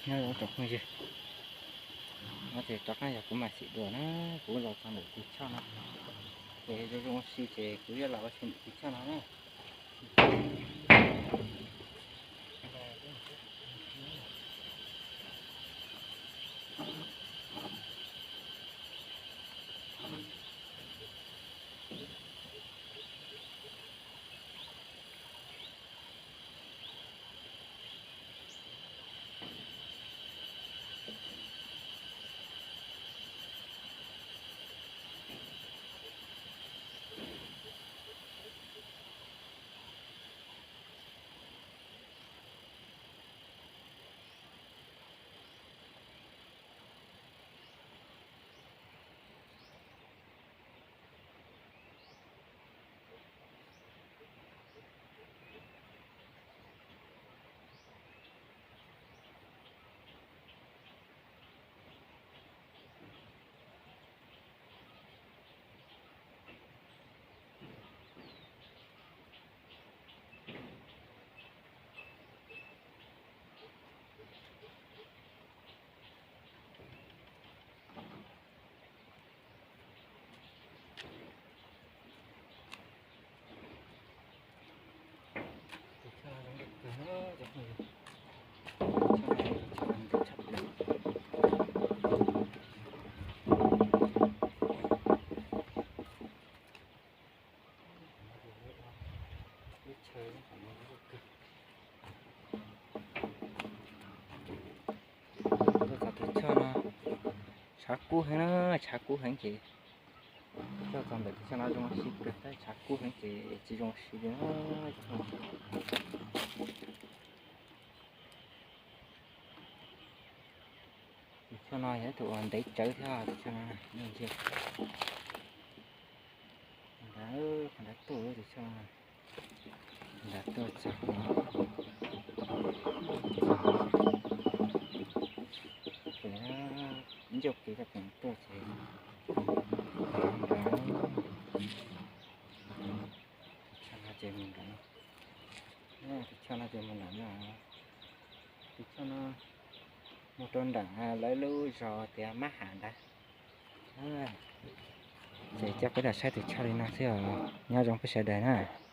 Nyob zoo tsoom phooj ywg, no ces rov qab yog kuv Maiv Xim dua na, kuv los txog ntawm tus choj no, ces zoo zoo ua si ces kuv yuav los ua si ntawm tus choj no na. Tuaj txog tus choj no, tshav kub heev na, tshav kub heev ces, tuaj txog ntawm tus choj no zoo ua si kawg tab tshav kub heev ces tsis zoo ua si li na. Tus choj no yog ib tug uas ntev tsawv thiab tus choj no, ntsia, nrad, qhov nrad tuaj tus choj no, nrad tuaj txog, ncauj kev coj pem tuaj ces, nrad, tus choj no ces mus nrad, tus choj no ces mus nrad no, tus choj no mus rau nram lawv lub zos tias Mab Ham ntawd. Ces coj peb los saib tus choj li no xwb os, nyob zoo peb sawv daws na.